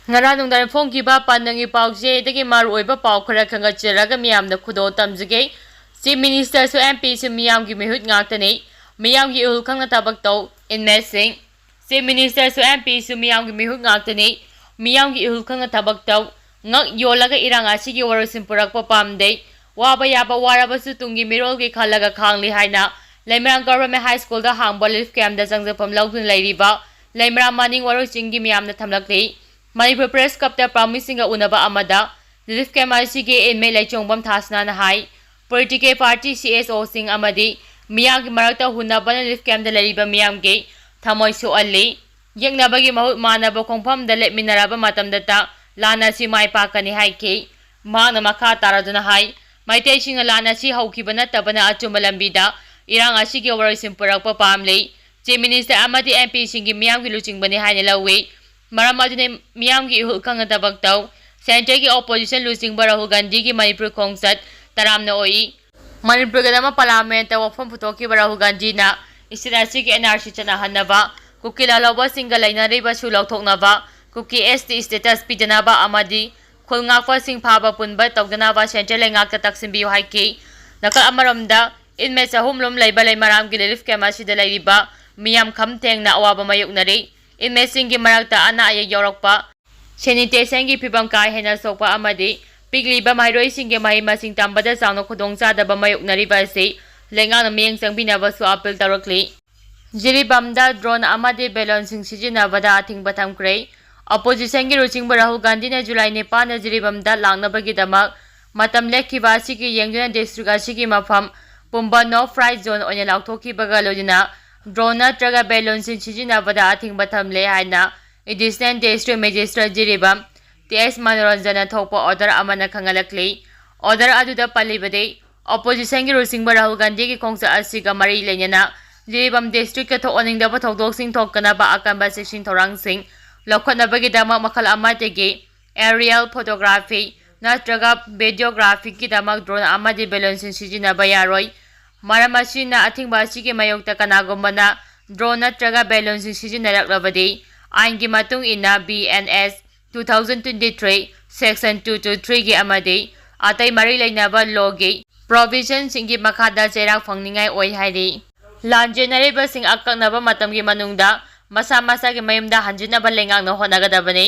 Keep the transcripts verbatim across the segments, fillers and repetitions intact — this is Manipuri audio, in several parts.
ꯉꯔꯥꯡ ꯅꯨꯡꯗꯥꯡ ꯐꯣꯡꯈꯤꯕ ꯄꯥꯟꯗꯝꯒꯤ ꯄꯥꯎꯆꯦꯗꯒꯤ ꯃꯔꯨꯑꯣꯏꯕ ꯄꯥꯎ ꯈꯔ ꯈꯪꯒꯠꯆꯔꯒ ꯃꯤꯌꯥꯝꯗ ꯈꯨꯗꯣꯜ ꯇꯝꯖꯒꯦ꯫ Chief Minister ꯁꯨ M P ꯁꯨ ꯃꯤꯌꯥꯝꯒꯤ ꯃꯤꯍꯨꯠ ꯉꯥꯛꯇꯅꯤ꯫ ꯃꯤꯌꯥꯝꯒꯤ ꯏꯍꯨꯜ ꯈꯪꯅ ꯊꯕꯛ ꯇꯧ꯫ Inmate ꯁꯤꯡ꯫ Chief Minister ꯁꯨ M P ꯁꯨ ꯃꯤꯌꯥꯝꯒꯤ ꯃꯤꯍꯨꯠ ꯉꯥꯛꯇꯅꯤ꯫ ꯃꯤꯌꯥꯝꯒꯤ ꯏꯍꯨꯜ ꯈꯪꯅ ꯊꯕꯛ ꯇꯧ꯫ ꯉꯛ ꯌꯣꯜꯂꯒ ꯏꯔꯥꯡ ꯑꯁꯤꯒꯤ ꯋꯥꯔꯣꯏꯁꯤꯟ ꯄꯨꯔꯛꯄ ꯄꯥꯝꯗꯦ꯫ ꯋꯥꯕ ꯌꯥꯕ ꯋꯥꯔꯕꯁꯨ ꯇꯨꯡꯒꯤ ꯃꯤꯔꯣꯜꯒꯤ ꯈꯜꯂꯒ ꯈꯥꯡꯂꯤ ꯍꯥꯏꯅ ꯂꯩꯃꯔꯥꯝ Government High School ꯗ ꯍꯥꯡꯕ relief camp ꯗ ꯆꯪꯖꯐꯝ ꯂꯧꯗꯨꯅ ꯂꯩꯔꯤꯕ ꯂꯩꯃꯔꯥꯝ ꯃꯅꯤꯡ ꯋꯥꯔꯣꯏ ꯆꯤꯡꯒꯤ ꯃꯤꯌꯥꯝꯅ ꯊꯝꯂꯛꯂꯤ꯫ Manipur Press Club ꯇ ꯄꯥꯎꯃꯤꯁꯤꯡꯒ ꯎꯅꯕ ꯑꯃꯗ relief camp ꯑꯁꯤꯒꯤ inmate ꯂꯩꯆꯣꯡꯕꯝ ꯊꯥꯁꯅꯥꯅ ꯍꯥꯏ, political party, C S O ꯁꯤꯡ ꯑꯃꯗꯤ ꯃꯤꯌꯥꯝꯒꯤ ꯃꯔꯛꯇ ꯍꯨꯟꯅꯕꯅ relief camp ꯇ ꯂꯩꯔꯤꯕ ꯃꯤꯌꯥꯝꯒꯤ ꯊꯃꯣꯏ ꯁꯣꯛꯍꯜꯂꯤ꯫ ꯌꯦꯛꯅꯕꯒꯤ ꯃꯍꯨꯠ ꯃꯥꯟꯅꯕ ꯈꯣꯡꯐꯝꯗ ꯂꯦꯞꯃꯤꯟꯅꯔꯕ ꯃꯇꯝꯗꯇ ꯂꯥꯟ ꯑꯁꯤ ꯃꯥꯏ ꯄꯥꯛꯀꯅꯤ ꯍꯥꯏꯈꯤ꯫ ꯃꯍꯥꯛꯅ ꯃꯈꯥ ꯇꯥꯔꯗꯨꯅ ꯍꯥꯏ, ꯃꯩꯇꯩꯁꯤꯡꯅ ꯂꯥꯟ ꯑꯁꯤ ꯍꯧꯈꯤꯕ ꯅꯠꯇꯕꯅ ꯑꯆꯨꯝꯕ ꯂꯝꯕꯤꯗ ꯏꯔꯥꯡ ꯑꯁꯤꯒꯤ ꯋꯥꯔꯣꯏꯁꯤꯟ ꯄꯨꯔꯛꯄ ꯄꯥꯝꯂꯤ꯫ Chief Minister ꯑꯃꯗꯤ M P ꯁꯤꯡꯒꯤ ꯃꯤꯌꯥꯝꯒꯤ ꯂꯨꯆꯤꯡꯕꯅꯤ ꯍꯥꯏꯅ ꯂꯧꯏ꯫ ꯃꯔꯝ ꯑꯗꯨꯅ ꯃꯤꯌꯥꯝꯒꯤ ꯏꯍꯨꯜ ꯈꯪꯅ ꯊꯕꯛ ꯇꯧ꯫ Centre ꯒꯤ opposition ꯂꯨꯆꯤꯡꯕ ꯔꯥꯍꯨꯜ ꯒꯥꯟꯙꯤꯒꯤ ꯃꯅꯤꯄꯨꯔ ꯈꯣꯡꯆꯠ ꯇꯔꯥꯝꯅ ꯑꯣꯏ꯫ ꯃꯅꯤꯄꯨꯔꯒꯤꯗꯃꯛ Parliament ꯇ ꯋꯥꯐꯝ ꯄꯨꯊꯣꯛꯈꯤꯕ ꯔꯥꯍꯨꯜ ꯒꯥꯟꯙꯤꯅ state ꯑꯁꯤꯒꯤ N R C ꯆꯠꯅꯍꯟꯅꯕ, ꯀꯨꯀꯤ ꯂꯥꯜꯍꯧꯕꯁꯤꯡꯒ ꯂꯩꯅꯔꯤꯕꯁꯨ ꯂꯧꯊꯣꯛꯅꯕ, ꯀꯨꯀꯤ S T status ꯄꯤꯗꯅꯕ ꯑꯃꯗꯤ ꯈꯨꯜ ꯉꯥꯛꯄꯁꯤꯡ ꯐꯥꯕ ꯄꯨꯟꯕ ꯇꯧꯗꯅꯕ centre ꯂꯩꯉꯥꯛꯇ ꯇꯛꯁꯤꯟꯕꯤꯌꯨ ꯍꯥꯏꯈꯤ꯫ ꯅꯥꯀꯜ ꯑꯃꯔꯣꯝꯗ, inmate ꯆꯍꯨꯝ ꯂꯣꯝ ꯂꯩꯕ ꯂꯩꯃꯔꯥꯝꯒꯤ relief camp ꯑꯁꯤꯗ ꯂꯩꯔꯤꯕ ꯃꯤꯌꯥꯝ ꯈꯝ ꯊꯦꯡꯅ ꯑꯋꯥꯕ ꯃꯥꯌꯣꯛꯅꯔꯤ꯫ Inmate ꯁꯤꯡꯒꯤ ꯃꯔꯛꯇ ꯑꯅꯥ ꯑꯌꯦꯛ ꯌꯥꯎꯔꯛꯄ, sanitation ꯒꯤ ꯐꯤꯚꯝ ꯀꯥ ꯍꯦꯟꯅ ꯁꯣꯛꯄ ꯑꯃꯗꯤ ꯄꯤꯛꯂꯤꯕ ꯃꯍꯩꯔꯣꯏꯁꯤꯡꯒꯤ ꯃꯍꯩ ꯃꯁꯤꯡ ꯇꯝꯕꯗ ꯆꯥꯎꯅ ꯈꯨꯗꯣꯡꯆꯥꯗꯕ ꯃꯥꯌꯣꯛꯅꯔꯤꯕ ꯑꯁꯤ ꯂꯩꯉꯥꯛꯅ ꯃꯤꯠꯌꯦꯡ ꯆꯪꯕꯤꯅꯕꯁꯨ appeal ꯇꯧꯔꯛꯂꯤ꯫ ꯖꯤꯔꯤꯕꯥꯝꯗ drone ꯑꯃꯗꯤ balloon ꯁꯤꯡ ꯁꯤꯖꯤꯟꯅꯕꯗ ꯑꯊꯤꯡꯕ ꯊꯝꯈ꯭ꯔꯦ꯫ Opposition ꯒꯤ ꯂꯨꯆꯤꯡꯕ ꯔꯥꯍꯨꯜ ꯒꯥꯟꯙꯤꯅ ꯖꯨꯂꯥꯏ ꯅꯤꯄꯥꯟꯗ ꯖꯤꯔꯤꯕꯥꯝꯗ ꯂꯥꯛꯅꯕꯒꯤꯗꯃꯛ ꯃꯇꯝ ꯂꯦꯞꯈꯤꯕ ꯑꯁꯤꯒꯤ ꯌꯦꯡꯗꯨꯅ district ꯑꯁꯤꯒꯤ ꯃꯐꯝ ꯄꯨꯝꯕ no fly zone ꯑꯣꯏꯅ ꯂꯥꯎꯊꯣꯛꯈꯤꯕꯒ ꯂꯣꯏꯅꯅ drone ꯅꯠꯇ꯭ꯔꯒ balloon ꯁꯤꯡ ꯁꯤꯖꯤꯟꯅꯕꯗ ꯑꯊꯤꯡꯕ ꯊꯝꯂꯦ ꯍꯥꯏꯅ Additional District Magistrate Jiribam T S ꯃꯅꯣꯔꯟꯖꯟꯅ ꯊꯣꯛꯄ order ꯑꯃꯅ ꯈꯪꯍꯜꯂꯛꯂꯤ꯫ Order ꯑꯗꯨꯗ ꯄꯜꯂꯤꯕꯗꯤ, opposition ꯒꯤ ꯂꯨꯆꯤꯡꯕ ꯔꯥꯍꯨꯜ ꯒꯥꯟꯙꯤꯒꯤ ꯈꯣꯡꯆꯠ ꯑꯁꯤꯒ ꯃꯔꯤ ꯂꯩꯅꯅ ꯖꯤꯔꯤꯕꯥꯝ district ꯇ ꯊꯣꯛꯍꯟꯅꯤꯡꯗꯕ ꯊꯧꯗꯣꯛꯁꯤꯡ ꯊꯣꯛꯇꯅꯕ ꯑꯀꯟꯕ ꯆꯦꯛꯁꯤꯟ ꯊꯧꯔꯥꯡꯁꯤꯡ ꯂꯧꯈꯠꯅꯕꯒꯤꯗꯃꯛ ꯃꯈꯜ ꯑꯃꯠꯇꯒꯤ aerial photography ꯅꯠꯇ꯭ꯔꯒ videography ꯒꯤꯗꯃꯛ drone ꯑꯃꯗꯤ balloon ꯁꯤꯡ ꯁꯤꯖꯤꯟꯅꯕ ꯌꯥꯔꯣꯏ꯫ ꯃꯔꯝ ꯑꯁꯤꯅ, ꯑꯊꯤꯡꯕ ꯑꯁꯤꯒꯤ ꯃꯥꯌꯣꯛꯇ ꯀꯅꯥꯒꯨꯝꯕꯅ drone ꯅꯠꯇ꯭ꯔꯒ balloon ꯁꯤꯡ ꯁꯤꯖꯤꯟꯅꯔꯛꯂꯕꯗꯤ, ꯑꯥꯏꯟꯒꯤ ꯃꯇꯨꯡ ꯏꯟꯅ B N S two thousand twenty-three section two two three ꯒꯤ ꯑꯃꯗꯤ ꯑꯇꯩ ꯃꯔꯤ ꯂꯩꯅꯕ law ꯒꯤ provision ꯁꯤꯡꯒꯤ ꯃꯈꯥꯗ ꯆꯩꯔꯥꯛ ꯐꯪꯅꯤꯡꯉꯥꯏ ꯑꯣꯏ ꯍꯥꯏꯔꯤ꯫ ꯂꯥꯟꯖꯦꯟꯅꯔꯤꯕꯁꯤꯡ ꯑꯀꯛꯅꯕ ꯃꯇꯝꯒꯤ ꯃꯅꯨꯡꯗ ꯃꯁꯥ ꯃꯁꯥꯒꯤ ꯃꯌꯨꯝꯗ ꯍꯟꯖꯤꯟꯅꯕ ꯂꯩꯉꯥꯛꯅ ꯍꯣꯠꯅꯒꯗꯕꯅꯤ꯫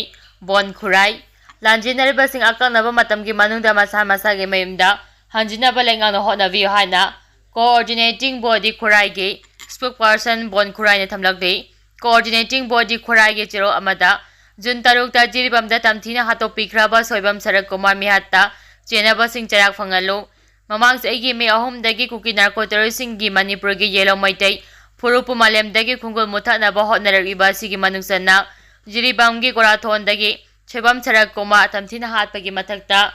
ꯕꯣꯟ ꯈꯨꯔꯥꯏ꯫ ꯂꯥꯟꯖꯦꯟꯅꯔꯤꯕꯁꯤꯡ ꯑꯀꯛꯅꯕ ꯃꯇꯝꯒꯤ ꯃꯅꯨꯡꯗ ꯃꯁꯥ ꯃꯁꯥꯒꯤ ꯃꯌꯨꯝꯗ ꯍꯟꯖꯤꯟꯅꯕ ꯂꯩꯉꯥꯛꯅ ꯍꯣꯠꯅꯕꯤꯌꯨ ꯍꯥꯏꯅ coordinating body ꯈꯨꯔꯥꯏꯒꯤ spokesperson ꯕꯣꯟ ꯈꯨꯔꯥꯏꯅ ꯊꯝꯂꯛꯂꯤ꯫ Coordinating body ꯈꯨꯔꯥꯏꯒꯤ ꯆꯦꯔꯣꯜ ꯑꯃꯗ ꯖꯨꯟ ꯇꯔꯨꯛꯇ ꯖꯤꯔꯤꯕꯥꯝꯗ ꯇꯝꯊꯤꯅ ꯍꯥꯠꯇꯣꯛꯄꯤꯈ꯭ꯔꯕ ꯁꯣꯏꯕꯝ ꯁꯔꯠ ꯀꯨꯃꯥꯔ ꯃꯤꯍꯥꯠꯇ ꯆꯦꯟꯅꯕꯁꯤꯡ ꯆꯩꯔꯥꯛ ꯐꯪꯍꯜꯂꯨ꯫ ꯃꯃꯥꯡ ꯆꯍꯤꯒꯤ ꯃꯦ ꯑꯍꯨꯝꯗꯒꯤ ꯀꯨꯀꯤ narco terrorist ꯁꯤꯡꯒꯤ ꯃꯅꯤꯄꯨꯔꯒꯤ ꯌꯦꯂꯣꯡ ꯃꯩꯇꯩ ꯐꯨꯔꯨꯞꯄꯨ ꯃꯥꯂꯦꯝꯗꯒꯤ ꯈꯣꯡꯒꯨꯜ ꯃꯨꯠꯊꯠꯅꯕ ꯍꯣꯠꯅꯔꯛꯂꯤꯕ ꯑꯁꯤꯒꯤ ꯃꯅꯨꯡ ꯆꯟꯅ ꯖꯤꯔꯤꯕꯥꯝꯒꯤ ꯒꯣꯔꯥꯊꯣꯟꯗꯒꯤ ꯁꯣꯏꯕꯝ ꯁꯔꯠ ꯀꯨꯃꯥꯔ ꯇꯝꯊꯤꯅ ꯍꯥꯠꯄꯒꯤ ꯃꯊꯛꯇ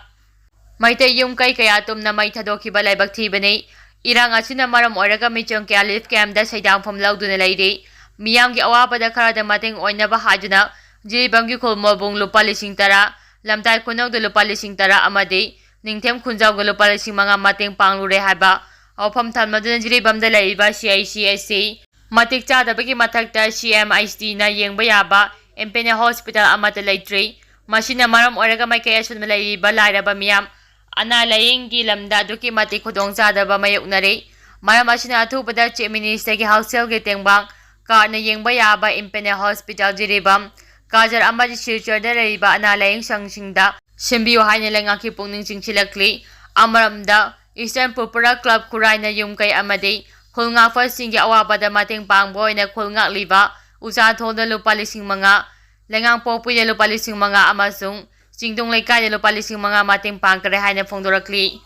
ꯃꯩꯇꯩ ꯌꯨꯝ ꯀꯩ ꯀꯌꯥ ꯇꯨꯝꯅ ꯃꯩ ꯊꯥꯗꯣꯛꯈꯤꯕ ꯂꯥꯏꯕꯛ ꯊꯤꯕꯅꯤ꯫ ꯏꯔꯥꯡ ꯑꯁꯤꯅ ꯃꯔꯝ ꯑꯣꯏꯔꯒ ꯃꯤꯆꯝ ꯀꯌꯥ relief camp ꯇ ꯁꯩꯗꯥꯡꯐꯝ ꯂꯧꯗꯨꯅ ꯂꯩꯔꯤ꯫ ꯃꯤꯌꯥꯝꯒꯤ ꯑꯋꯥꯕꯗ ꯈꯔꯗ ꯃꯇꯦꯡ ꯑꯣꯏꯅꯕ ꯍꯥꯏꯗꯨꯅ ꯖꯤꯔꯤꯕꯥꯝꯒꯤ ꯈꯨꯜ ꯃꯣꯕꯨꯡ ꯂꯨꯄꯥ ꯂꯤꯁꯤꯡ ꯇꯔꯥ, ꯂꯝꯇꯥꯏ ꯈꯨꯅꯧꯗ ꯂꯨꯄꯥ ꯂꯤꯁꯤꯡ ꯇꯔꯥ ꯑꯃꯗꯤ ꯅꯤꯡꯊꯦꯝ ꯈꯨꯟꯖꯥꯎꯒ ꯂꯨꯄꯥ ꯂꯤꯁꯤꯡ ꯃꯉꯥ ꯃꯇꯦꯡ ꯄꯥꯡꯂꯨꯔꯦ ꯍꯥꯏꯕ ꯋꯥꯐꯝ ꯊꯝꯂꯗꯨꯅ ꯖꯤꯔꯤꯕꯥꯝꯗ ꯂꯩꯔꯤꯕ C I C S C ꯃꯇꯤꯛ ꯆꯥꯗꯕꯒꯤ ꯃꯊꯛꯇ C M H T ꯅ ꯌꯦꯡꯕ ꯌꯥꯕ impending hospital ꯑꯃꯠꯇ ꯂꯩꯇ꯭ꯔꯤ꯫ ꯃꯁꯤꯅ ꯃꯔꯝ ꯑꯣꯏꯔꯒ ꯃꯥꯏꯀꯩ ꯑꯁꯣꯟꯕ ꯂꯩꯔꯤꯕ ꯂꯥꯏꯔꯕ ꯃꯤꯌꯥꯝ ꯑꯅꯥ ꯂꯥꯌꯦꯡꯒꯤ ꯂꯝꯗ ꯑꯗꯨꯛꯀꯤ ꯃꯇꯤꯛ ꯈꯨꯗꯣꯡꯆꯥꯗꯕ ꯃꯥꯌꯣꯛꯅꯔꯤ꯫ ꯃꯔꯝ ꯑꯁꯤꯅ ꯑꯊꯨꯕꯗ Chief Minister ꯒꯤ ꯍꯛꯁꯦꯜꯒꯤ ꯇꯦꯡꯕꯥꯡ card ꯅ ꯌꯦꯡꯕ ꯌꯥꯕ impending hospital ꯖꯤꯔꯤꯕꯥꯝ, ꯀꯥꯖꯔ ꯑꯃꯗꯤ ꯁꯤꯜꯆꯔꯗ ꯂꯩꯔꯤꯕ ꯑꯅꯥ ꯂꯥꯌꯦꯡ ꯁꯪꯁꯤꯡꯗ ꯁꯦꯝꯕꯤꯌꯨ ꯍꯥꯏꯅ ꯂꯩꯉꯥꯛꯀꯤ ꯄꯨꯛꯅꯤꯡ ꯆꯤꯡꯁꯤꯜꯂꯛꯂꯤ꯫ ꯑꯃꯔꯣꯝꯗ Eastern ꯄꯨꯔꯄꯨꯔꯥ club ꯈꯨꯔꯥꯏꯅ ꯌꯨꯝ ꯀꯩ ꯑꯃꯗꯤ ꯈꯨꯜ ꯉꯥꯛꯄꯁꯤꯡꯒꯤ ꯑꯋꯥꯕꯗ ꯃꯇꯦꯡ ꯄꯥꯡꯕ ꯑꯣꯏꯅ ꯈꯨꯜ ꯉꯥꯛꯂꯤꯕ ꯎꯆꯥꯊꯣꯜꯗ ꯂꯨꯄꯥ ꯂꯤꯁꯤꯡ ꯃꯉꯥ, ꯂꯩꯉꯥꯡꯄꯣꯛꯄꯤꯗ ꯂꯨꯄꯥ ꯂꯤꯁꯤꯡ ꯃꯉꯥ ꯑꯃꯁꯨꯡ ꯆꯤꯡꯗꯣꯡ ꯂꯩꯀꯥꯏꯗ ꯂꯨꯄꯥ ꯂꯤꯁꯤꯡ ꯃꯉꯥ ꯃꯇꯦꯡ ꯄꯥꯡꯈ꯭ꯔꯦ ꯍꯥꯏꯅ ꯐꯣꯡꯗꯣꯔꯛꯂꯤ꯫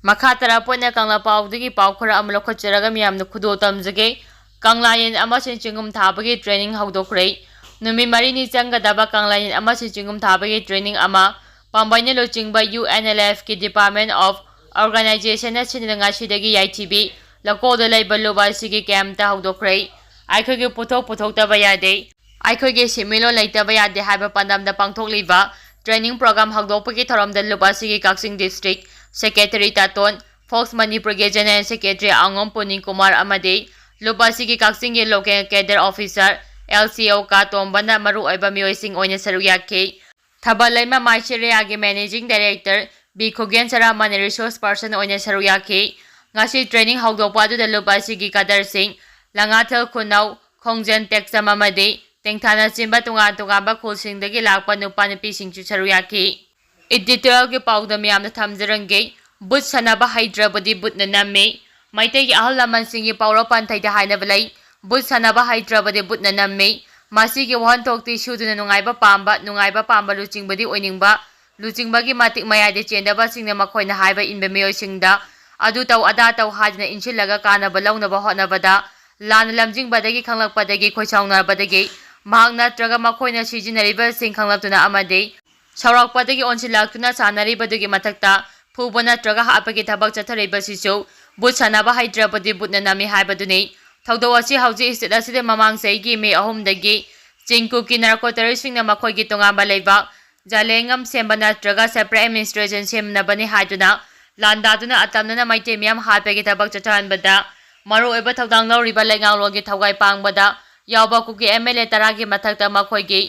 ꯃꯈꯥ ꯇꯥꯔꯛꯄ ꯑꯣꯏꯅ ꯀꯪꯂꯥ ꯄꯥꯎꯗꯒꯤ ꯄꯥꯎ ꯈꯔ ꯑꯃ ꯂꯧꯈꯠꯆꯔꯒ ꯃꯤꯌꯥꯝꯗ ꯈꯨꯗꯣꯜ ꯇꯝꯖꯒꯦ꯫ ꯀꯪꯂꯥ ꯌꯦꯟ ꯑꯃꯁꯨꯡ ꯆꯤꯡꯒꯨꯝ ꯊꯥꯕꯒꯤ training ꯍꯧꯗꯣꯛꯈ꯭ꯔꯦ꯫ ꯅꯨꯃꯤꯠ ꯃꯔꯤꯅꯤ ꯆꯪꯒꯗꯕ ꯀꯪꯂꯥ ꯌꯦꯟ ꯑꯃꯁꯨꯡ ꯆꯤꯡꯒꯨꯝ ꯊꯥꯕꯒꯤ training ꯑꯃ ꯄꯥꯝꯕꯩꯅ ꯂꯨꯆꯤꯡꯕ U N L F ꯀꯤ Department of Organization ꯅ ꯁꯤꯟꯗꯨꯅ ꯉꯁꯤꯗꯒꯤ ꯌꯥꯏꯊꯤꯕꯤ ꯂꯧꯀꯣꯜꯗ ꯂꯩꯕ ꯂꯨꯞ ꯑꯁꯤꯒꯤ camp ꯇ ꯍꯧꯗꯣꯛꯈ꯭ꯔꯦ꯫ ꯑꯩꯈꯣꯏꯒꯤ ꯄꯣꯠꯊꯣꯛ ꯄꯨꯊꯣꯛꯇꯕ ꯌꯥꯗꯦ, ꯑꯩꯈꯣꯏꯒꯤ ꯁꯦꯟꯃꯤꯠꯂꯣꯟ ꯂꯩꯇꯕ ꯌꯥꯗꯦ ꯍꯥꯏꯕ ꯄꯥꯟꯗꯝꯗ ꯄꯥꯡꯊꯣꯛꯂꯤꯕ training program ꯍꯧꯗꯣꯛꯄꯒꯤ ꯊꯧꯔꯝꯗ ꯂꯨꯞ ꯑꯁꯤꯒꯤ ꯀꯛꯆꯤꯡ district secretary ꯇꯥꯇꯣꯟ, Fox ꯃꯅꯤꯄꯨꯔꯒꯤ general secretary ꯑꯉꯣꯝ ꯄꯨꯅꯤꯡ ꯀꯨꯃꯥꯔ ꯑꯃꯗꯤ ꯂꯨꯞ ꯑꯁꯤꯒꯤ ꯀꯛꯆꯤꯡꯒꯤ local cadre officer L C O ꯀꯥꯇꯣꯝꯕꯅ ꯃꯔꯨꯑꯣꯏꯕ ꯃꯤꯑꯣꯏꯁꯤꯡ ꯑꯣꯏꯅ ꯁꯔꯨꯛ ꯌꯥꯈꯤ꯫ ꯊꯕꯜ ꯂꯩꯃ ꯃꯥꯏꯁꯦꯔꯤꯌꯥꯒꯤ Managing Director ꯕꯤ ꯈꯨꯒꯦꯟ ꯁꯔꯥꯃꯅꯤ Resource Person ꯑꯣꯏꯅ ꯁꯔꯨꯛ ꯌꯥꯈꯤ꯫ ꯉꯁꯤ training ꯍꯧꯗꯣꯛꯄ ꯑꯗꯨꯗ ꯂꯨꯞ ꯑꯁꯤꯒꯤ ꯀꯗꯔꯁꯤꯡ, ꯂꯉꯥꯊꯦꯜ ꯈꯨꯅꯧ, ꯈꯣꯡꯖꯟ, ꯇꯦꯛꯆꯝ ꯑꯃꯗꯤ ꯇꯦꯡꯊꯥꯅꯆꯤꯡꯕ ꯇꯣꯉꯥꯟ ꯇꯣꯉꯥꯟꯕ ꯈꯨꯜꯁꯤꯡꯗꯒꯤ ꯂꯥꯛꯄ ꯅꯨꯄꯥ ꯅꯨꯄꯤꯁꯤꯡꯁꯨ ꯁꯔꯨꯛ ꯌꯥꯈꯤ꯫ Editorialꯒꯤ ꯄꯥꯎꯗꯝ ꯌꯥꯝꯅ ꯊꯝꯖꯔꯝꯒꯦ꯫ ꯕꯨꯠ ꯁꯥꯟꯅꯕ ꯍꯩꯇ꯭ꯔꯕꯗꯤ ꯕꯨꯠꯅ ꯅꯝꯃꯤ꯫ ꯃꯩꯇꯩꯒꯤ ꯑꯍꯜ ꯂꯃꯟꯁꯤꯡꯒꯤ ꯄꯥꯎꯔꯧ ꯄꯥꯟꯊꯩꯗ ꯍꯥꯏꯅꯕ ꯂꯩ, "ꯕꯨꯠ ꯁꯥꯟꯅꯕ ꯍꯩꯇ꯭ꯔꯕꯗꯤ ꯕꯨꯠꯅ ꯅꯝꯃꯤ"꯫ ꯃꯁꯤꯒꯤ ꯋꯥꯍꯟꯊꯣꯛꯇꯤ ꯁꯨꯗꯨꯅ ꯅꯨꯡꯉꯥꯏꯕ ꯄꯥꯝꯕ, ꯅꯨꯡꯉꯥꯏꯕ ꯄꯥꯝꯕ ꯂꯨꯆꯤꯡꯕꯗꯤ ꯑꯣꯏꯅꯤꯡꯕ, ꯂꯨꯆꯤꯡꯕꯒꯤ ꯃꯇꯤꯛ ꯃꯌꯥꯏꯗ ꯆꯦꯟꯗꯕꯁꯤꯡꯅ ꯃꯈꯣꯏꯅ ꯍꯥꯏꯕ ꯏꯟꯕ ꯃꯤꯑꯣꯏꯁꯤꯡꯗ ꯑꯗꯨ ꯇꯧ ꯑꯗꯥ ꯇꯧ ꯍꯥꯏꯗꯨꯅ ꯏꯟꯁꯤꯜꯂꯒ ꯀꯥꯟꯅꯕ ꯂꯧꯅꯕ ꯍꯣꯠꯅꯕꯗ, ꯂꯥꯟꯅ ꯂꯝꯖꯤꯡꯕꯗꯒꯤ ꯈꯪꯂꯛꯄꯗꯒꯤ ꯈꯣꯏꯁꯥꯎꯅꯕꯗꯒꯤ ꯃꯍꯥꯛ ꯅꯠꯇ꯭ꯔꯒ ꯃꯈꯣꯏꯅ ꯁꯤꯖꯤꯟꯅꯔꯤꯕꯁꯤꯡ ꯈꯪꯂꯛꯇꯨꯅ ꯑꯃꯗꯤ ꯁꯥꯎꯔꯛꯄꯗꯒꯤ ꯑꯣꯟꯁꯤꯜꯂꯛꯇꯨꯅ ꯁꯥꯟꯅꯔꯤꯕꯗꯨꯒꯤ ꯃꯊꯛꯇ ꯐꯨꯕ ꯅꯠꯇ꯭ꯔꯒ ꯍꯥꯠꯄꯒꯤ ꯊꯕꯛ ꯆꯠꯊꯔꯤꯕꯁꯤꯁꯨ ꯕꯨꯠ ꯁꯥꯟꯅꯕ ꯍꯩꯇ꯭ꯔꯕꯗꯤ ꯕꯨꯠꯅ ꯅꯝꯃꯤ ꯍꯥꯏꯕꯗꯨꯅꯤ꯫ ꯊꯧꯗꯣꯛ ꯑꯁꯤ ꯍꯧꯖꯤꯛ state ꯑꯁꯤꯗ ꯃꯃꯥꯡ ꯆꯍꯤꯒꯤ May ꯑꯍꯨꯝꯗꯒꯤ ꯆꯤꯡ ꯀꯨꯀꯤ narco terroristꯁꯤꯡꯅ ꯃꯈꯣꯏꯒꯤ ꯇꯣꯉꯥꯟꯕ ꯂꯩꯕꯥꯛ ꯖꯥꯂꯦꯡꯉꯝ ꯁꯦꯝꯕ ꯅꯠꯇ꯭ꯔꯒ separate administration ꯁꯦꯝꯅꯕꯅꯤ ꯍꯥꯏꯗꯨꯅ ꯂꯥꯟꯗꯥꯗꯨꯅ ꯑꯇꯝꯅꯅ ꯃꯩꯇꯩ ꯃꯤꯌꯥꯝ ꯍꯥꯠꯄꯒꯤ ꯊꯕꯛ ꯆꯠꯊꯍꯟꯕꯗ ꯃꯔꯨꯑꯣꯏꯕ ꯊꯧꯗꯥꯡ ꯂꯧꯔꯤꯕ ꯂꯩꯉꯥꯛꯂꯣꯟꯒꯤ ꯊꯧꯒꯥꯏ ꯄꯥꯡꯕꯗ ꯌꯥꯎꯕ ꯀꯨꯀꯤ MLA ꯇꯔꯥꯒꯤ ꯃꯊꯛꯇ ꯃꯈꯣꯏꯒꯤ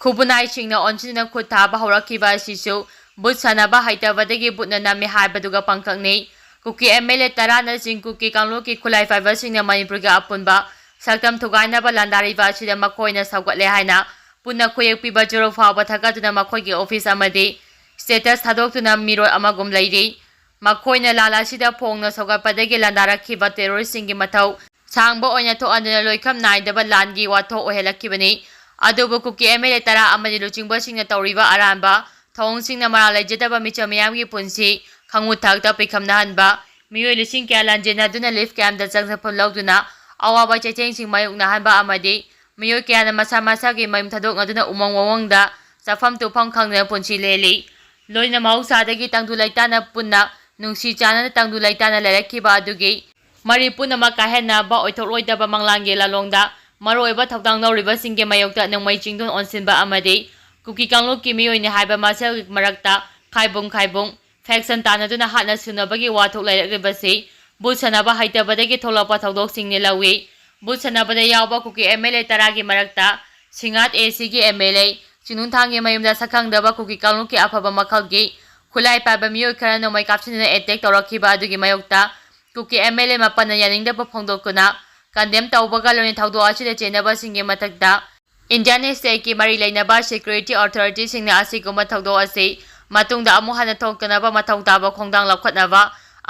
ꯈꯨꯕꯨꯅꯥꯏꯁꯤꯡꯅ ꯑꯣꯟꯁꯤꯟꯗꯨꯅ ꯈꯨꯠ ꯊꯥꯕ ꯍꯧꯔꯛꯈꯤꯕ ꯑꯁꯤꯁꯨ ꯕꯨꯠ ꯁꯥꯟꯅꯕ ꯍꯩꯇꯕꯗꯒꯤ ꯕꯨꯠꯅ ꯅꯝꯃꯤ ꯍꯥꯏꯕꯗꯨꯒ ꯄꯪꯈꯛꯅꯤ꯫ ꯀꯨꯀꯤ MLA ꯇꯔꯥꯅ ꯆꯤꯡ ꯀꯨꯀꯤ ꯀꯥꯡꯂꯨꯞꯀꯤ ꯈꯨꯠꯂꯥꯏ ꯄꯥꯏꯕꯁꯤꯡꯅ ꯃꯅꯤꯄꯨꯔꯒꯤ ꯑꯄꯨꯟꯕ ꯁꯛꯇꯝ ꯊꯨꯒꯥꯏꯅꯕ ꯂꯥꯟꯗꯥꯔꯤꯕ ꯑꯁꯤꯗ ꯃꯈꯣꯏꯅ ꯁꯧꯒꯠꯂꯦ ꯍꯥꯏꯅ ꯄꯨꯟꯅ ꯈꯨꯌꯦꯛ ꯄꯤꯕ ꯆꯨꯔꯨ ꯐꯥꯎꯕ ꯊꯥꯒꯠꯇꯨꯅ ꯃꯈꯣꯏꯒꯤ office ꯑꯃꯗꯤ status ꯊꯥꯗꯣꯛꯇꯨꯅ ꯃꯤꯔꯣꯜ ꯑꯃꯒꯨꯝ ꯂꯩꯔꯤ꯫ ꯃꯈꯣꯏꯅ ꯂꯥꯟ ꯑꯁꯤꯗ ꯐꯣꯡꯅ ꯁꯧꯒꯠꯄꯗꯒꯤ ꯂꯥꯟꯗꯥꯔꯛꯈꯤꯕ terroristꯁꯤꯡꯒꯤ ꯃꯊꯧ ꯁꯥꯡꯕ ꯑꯣꯏꯅ ꯊꯣꯛꯍꯟꯗꯨꯅ ꯂꯣꯏꯈꯝ ꯅꯥꯏꯗꯕ ꯂꯥꯟꯒꯤ ꯋꯥꯊꯣꯛ ꯑꯣꯏꯍꯜꯂꯛꯈꯤꯕꯅꯤ꯫ ꯑꯗꯨꯕꯨ ꯀꯨꯀꯤ MLA ꯇꯔꯥ ꯑꯃꯗꯤ ꯂꯨꯆꯤꯡꯕꯁꯤꯡꯅ ꯇꯧꯔꯤꯕ ꯑꯔꯥꯟꯕ ꯊꯧꯑꯣꯡꯁꯤꯡꯅ ꯃꯔꯥꯜ ꯂꯩꯖꯗꯕ ꯃꯤꯆꯝ ꯃꯤꯌꯥꯝꯒꯤ ꯄꯨꯟꯁꯤ ꯈꯪꯉꯨ ꯊꯛꯇ ꯄꯤꯈꯝꯅꯍꯟꯕ, ꯃꯤꯑꯣꯏ ꯂꯤꯁꯤꯡ ꯀꯌꯥ ꯂꯥꯟꯖꯦꯟꯅꯗꯨꯅ lift camp ꯇ ꯆꯪꯖꯐꯝ ꯂꯧꯗꯨꯅ ꯑꯋꯥꯕ ꯆꯩꯊꯦꯡꯁꯤꯡ ꯃꯥꯌꯣꯛꯅꯍꯟꯕ ꯑꯃꯗꯤ ꯃꯤꯑꯣꯏ ꯀꯌꯥꯅ ꯃꯁꯥ ꯃꯁꯥꯒꯤ ꯃꯌꯨꯝ ꯊꯥꯗꯣꯛꯅꯗꯨꯅ ꯎꯃꯪ ꯋꯥꯃꯪꯗ ꯆꯥꯐꯝ ꯇꯨꯝꯐꯝ ꯈꯪꯗꯅ ꯄꯨꯟꯁꯤ ꯂꯦꯜꯂꯤ꯫ ꯂꯣꯏꯅ ꯃꯍꯧꯁꯥꯗꯒꯤ ꯇꯪꯗꯨ ꯂꯩꯇꯥꯅ ꯄꯨꯟꯅ ꯅꯨꯡꯁꯤ ꯆꯥꯟꯅꯅ ꯇꯪꯗꯨ ꯂꯩꯇꯥꯅ ꯂꯩꯔꯛꯈꯤꯕ ꯑꯗꯨꯒꯤ ꯃꯔꯤ ꯄꯨꯝꯅꯃꯛ ꯀꯥꯏꯍꯟꯅꯕ ꯑꯣꯏꯊꯣꯛꯂꯣꯏꯗꯕ ꯃꯪꯂꯥꯟꯒꯤ ꯂꯥꯂꯣꯡꯗ ꯃꯔꯨꯑꯣꯏꯕ ꯊꯧꯗꯥꯡ ꯂꯧꯔꯤꯕꯁꯤꯡꯒꯤ ꯃꯥꯌꯣꯛꯇ ꯅꯣꯡꯃꯩ ꯆꯤꯡꯗꯣꯟ ꯑꯣꯟꯁꯤꯟꯕ ꯑꯃꯗꯤ ꯀꯨꯀꯤ ꯀꯥꯡꯂꯨꯞꯀꯤ ꯃꯤꯑꯣꯏꯅꯤ ꯍꯥꯏꯕ ꯃꯁꯦꯜꯒꯤ ꯃꯔꯛꯇ ꯈꯥꯏꯕꯨꯡ ꯈꯥꯏꯕꯨꯡ, faction ꯇꯥꯟꯅꯗꯨꯅ ꯍꯥꯠꯅ ꯁꯨꯅꯕꯒꯤ ꯋꯥꯊꯣꯛ ꯂꯩꯔꯛꯂꯤꯕꯁꯤ ꯕꯨꯠ ꯁꯥꯟꯅꯕ ꯍꯩꯇꯕꯗꯒꯤ ꯊꯣꯛꯂꯛꯄ ꯊꯧꯗꯣꯛꯁꯤꯡꯅꯤ ꯂꯧꯏ꯫ ꯕꯨꯠ ꯁꯥꯟꯅꯕꯗ ꯌꯥꯎꯕ ꯀꯨꯀꯤ MLA ꯇꯔꯥꯒꯤ ꯃꯔꯛꯇ ꯁꯤꯡꯉꯥꯠ ACꯒꯤ MLA ꯆꯤꯡꯅꯨꯡꯊꯥꯡꯒꯤ ꯃꯌꯨꯝꯗ ꯁꯛꯈꯪꯗꯕ ꯀꯨꯀꯤ ꯀꯥꯡꯂꯨꯞꯀꯤ ꯑꯐꯕ ꯃꯈꯜꯒꯤ ꯈꯨꯠꯂꯥꯏ ꯄꯥꯏꯕ ꯃꯤꯑꯣꯏ ꯈꯔ ꯅꯣꯡꯃꯩ ꯀꯥꯞꯁꯤꯟꯗꯨꯅ ꯑꯦꯇꯦꯛ ꯇꯧꯔꯛꯈꯤꯕ ꯑꯗꯨꯒꯤ ꯃꯥꯌꯣꯛꯇ ꯀꯨꯀꯤ ꯑꯦꯝ ꯑꯦꯜ ꯑꯦ ꯃꯥꯄꯟꯅ ꯌꯥꯅꯤꯡꯗꯕ ꯐꯣꯡꯗꯣꯛꯇꯨꯅ ꯀꯟꯗꯦꯝ ꯇꯧꯕꯒ ꯂꯣꯏꯅ ꯊꯧꯗꯣꯛ ꯑꯁꯤꯗ ꯆꯦꯟꯅꯕꯁꯤꯡꯒꯤ ꯃꯊꯛꯇ ꯏꯟꯗꯤꯌꯥꯟ ꯁ꯭ꯇꯦꯠꯀꯤ ꯃꯔꯤ ꯂꯩꯅꯕ ꯁꯦꯀ꯭ꯌꯨꯔꯤꯇꯤ ꯑꯣꯊꯣꯔꯤꯇꯤꯁꯤꯡꯅ ꯑꯁꯤꯒꯨꯝꯕ ꯊꯧꯗꯣꯛ ꯑꯁꯤ ꯃꯇꯨꯡꯗ ꯑꯃꯨꯛ ꯍꯟꯅ ꯊꯣꯛꯇꯅꯕ ꯃꯊꯧ ꯇꯥꯕ ꯈꯣꯡꯊꯥꯡ ꯂꯧꯈꯠꯅꯕ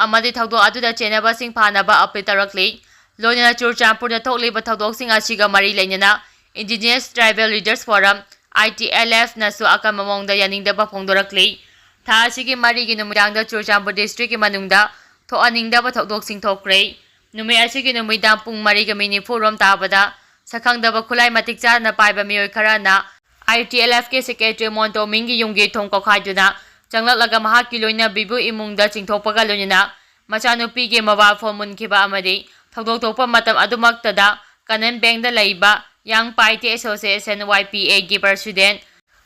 ꯑꯃꯗꯤ ꯊꯧꯗꯣꯛ ꯑꯗꯨꯗ ꯆꯦꯟꯅꯕꯁꯤꯡ ꯐꯥꯅꯕ ꯑꯄꯤꯜ ꯇꯧꯔꯛꯂꯤ꯫ ꯂꯣꯏꯅꯅ ꯆꯨꯔꯆꯥꯟꯄꯨꯔꯗ ꯊꯣꯛꯂꯤꯕ ꯊꯧꯗꯣꯛꯁꯤꯡ ꯑꯁꯤꯒ ꯃꯔꯤ ꯂꯩꯅꯅ Indigenous Tribal Leaders Forum, I T L F, ꯅꯁꯨ ꯑꯀꯟꯕ ꯃꯑꯣꯡꯗ ꯌꯥꯅꯤꯡꯗꯕ ꯐꯣꯡꯗꯣꯔꯛꯂꯤ꯫ ꯊꯥ ꯑꯁꯤꯒꯤ ꯃꯔꯤꯒꯤ ꯅꯨꯃꯤꯗꯥꯡꯗ ꯆꯨꯔꯆꯥꯟꯄꯨꯔ ꯗꯤꯁꯇ꯭ꯔꯤꯛꯀꯤ ꯃꯅꯨꯡꯗ ꯊꯣꯛꯍꯟꯅꯤꯡꯗꯕ ꯊꯧꯗꯣꯛꯁꯤꯡ ꯊꯣꯛꯈ꯭ꯔꯦ꯫ ꯅꯨꯃꯤꯠ ꯑꯁꯤꯒꯤ ꯅꯨꯃꯤꯗꯥꯡ ꯄꯨꯡ ꯃꯔꯤꯒ ꯃꯤꯅꯤꯠ ꯅꯤꯐꯨ ꯔꯣꯝ ꯇꯥꯕꯗ ꯁꯛꯈꯪꯗꯕ ꯈꯨꯠꯂꯥꯏ ꯃꯇꯤꯛ ꯆꯥꯗꯅ ꯄꯥꯏꯕ ꯃꯤꯑꯣꯏ ꯈꯔꯅ I T L F ꯀꯤ ꯁꯦꯀ꯭ꯔꯦꯇꯔꯤ ꯃꯣꯟꯇꯣ ꯃꯤꯡꯒꯤ ꯌꯨꯝꯒꯤ ꯊꯣꯡ ꯀꯧꯈꯥꯏꯗꯨꯅ ꯆꯪꯂꯛꯂꯒ ꯃꯍꯥꯛꯀꯤ ꯂꯣꯏꯅꯕꯤꯕꯨ ꯏꯃꯨꯡꯗ ꯆꯤꯡꯊꯣꯛꯄꯒ ꯂꯣꯏꯅꯅ ꯃꯆꯥꯅꯨꯄꯤꯒꯤ ꯃꯣꯕꯥꯏꯜ ꯐꯣꯟ ꯃꯨꯟꯈꯤꯕ ꯑꯃꯗꯤ ꯊꯧꯗꯣꯛ ꯊꯣꯛꯄ ꯃꯇꯝ ꯑꯗꯨꯃꯛꯇꯗ ꯀꯅꯟ ꯕꯦꯡꯗ ꯂꯩꯕ Young Piety Association, Y P A, ꯒꯤ ꯄ꯭ꯔꯁꯤꯗꯦꯟ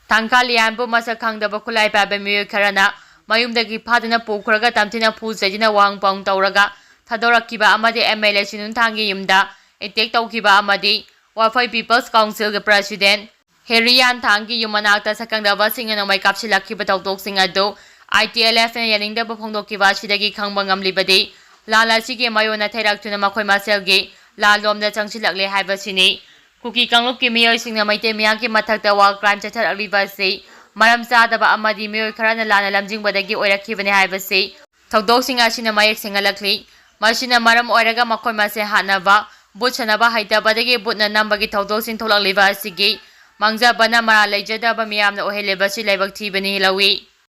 ꯊꯥꯡꯈꯥ ꯂꯤꯌꯥꯟꯕꯨ ꯃꯁꯛ ꯈꯪꯗꯕ ꯈꯨꯠꯂꯥꯏ ꯄꯥꯏꯕ ꯃꯤꯑꯣꯏ ꯈꯔꯅ ꯃꯌꯨꯝꯗꯒꯤ ꯐꯥꯗꯨꯅ ꯄꯨꯈ꯭ꯔꯒ ꯇꯝꯊꯤꯅ ꯐꯨ ꯆꯩꯗꯨꯅ ꯋꯥꯍꯪ ꯄꯥꯎꯍꯪ ꯇꯧꯔꯒ ꯊꯥꯗꯣꯔꯛꯈꯤꯕ ꯑꯃꯗꯤ M L A ꯁꯤꯅꯨꯟꯊꯥꯡꯒꯤ ꯌꯨꯝꯗ ꯑꯦꯇꯦꯛ ꯇꯧꯈꯤꯕ ꯑꯃꯗꯤ ꯋꯥꯐꯩ ꯄꯤꯄꯜꯁ ꯀꯥꯎꯟꯁꯤꯜꯒꯤ ꯄ꯭ꯔꯁꯤꯗꯦꯟ ꯍꯦꯔꯤꯌꯥꯟ ꯊꯥꯡꯒꯤ ꯌꯨꯝ ꯃꯅꯥꯛꯇ ꯁꯛꯈꯪꯗꯕꯁꯤꯡꯅ ꯅꯣꯡꯃꯩ ꯀꯥꯞꯁꯤꯜꯂꯛꯈꯤꯕ ꯊꯧꯗꯣꯛꯁꯤꯡ ꯑꯗꯨ I T L F ꯅ ꯌꯥꯅꯤꯡꯗꯕ ꯐꯣꯡꯗꯣꯛꯈꯤꯕ ꯑꯁꯤꯗꯒꯤ ꯈꯪꯕ ꯉꯝꯂꯤꯕꯗꯤ ꯂꯥꯟ ꯑꯁꯤꯒꯤ ꯃꯥꯌꯣꯟꯅ ꯊꯩꯔꯛꯇꯨꯅ ꯃꯈꯣꯏ ꯃꯁꯦꯜꯒꯤ ꯂꯥꯟꯂꯣꯝꯗ ꯆꯪꯁꯤꯜꯂꯛꯂꯦ ꯍꯥꯏꯕꯁꯤꯅꯤ꯫ ꯀꯨꯀꯤ ꯀꯥꯡꯂꯨꯞꯀꯤ ꯃꯤꯑꯣꯏꯁꯤꯡꯅ ꯃꯩꯇꯩ ꯃꯤꯌꯥꯝꯒꯤ ꯃꯊꯛꯇ war crime ꯆꯠꯊꯔꯛꯂꯤꯕ ꯑꯁꯤ ꯃꯔꯝ ꯆꯥꯗꯕ ꯑꯃꯗꯤ ꯃꯤꯑꯣꯏ ꯈꯔꯅ ꯂꯥꯟꯅ ꯂꯝꯖꯤꯡꯕꯗꯒꯤ ꯑꯣꯏꯔꯛꯈꯤꯕꯅꯤ ꯍꯥꯏꯕꯁꯤ ꯊꯧꯗꯣꯛꯁꯤꯡ ꯑꯁꯤꯅ ꯃꯌꯦꯛ ꯁꯦꯡꯍꯜꯂꯛꯂꯤ꯫ ꯃꯁꯤꯅ ꯃꯔꯝ ꯑꯣꯏꯔꯒ ꯃꯈꯣꯏ ꯃꯁꯦꯜ ꯍꯥꯠꯅꯕ, ꯕꯨꯠ ꯁꯥꯟꯅꯕ ꯍꯩꯇꯕꯗꯒꯤ ꯕꯨꯠꯅ ꯅꯝꯕꯒꯤ ꯊꯧꯗꯣꯛꯁꯤꯡ ꯊꯣꯛꯂꯛꯂꯤꯕ ꯑꯁꯤꯒꯤ ꯃꯥꯡꯖꯕꯅ ꯃꯔꯥꯜ ꯂꯩꯖꯗꯕ ꯃꯤꯌꯥꯝꯅ ꯑꯣꯏꯍꯜꯂꯤꯕꯁꯤ ꯂꯥꯏꯕꯛ ꯊꯤꯕꯅꯤ ꯂꯧꯏ꯫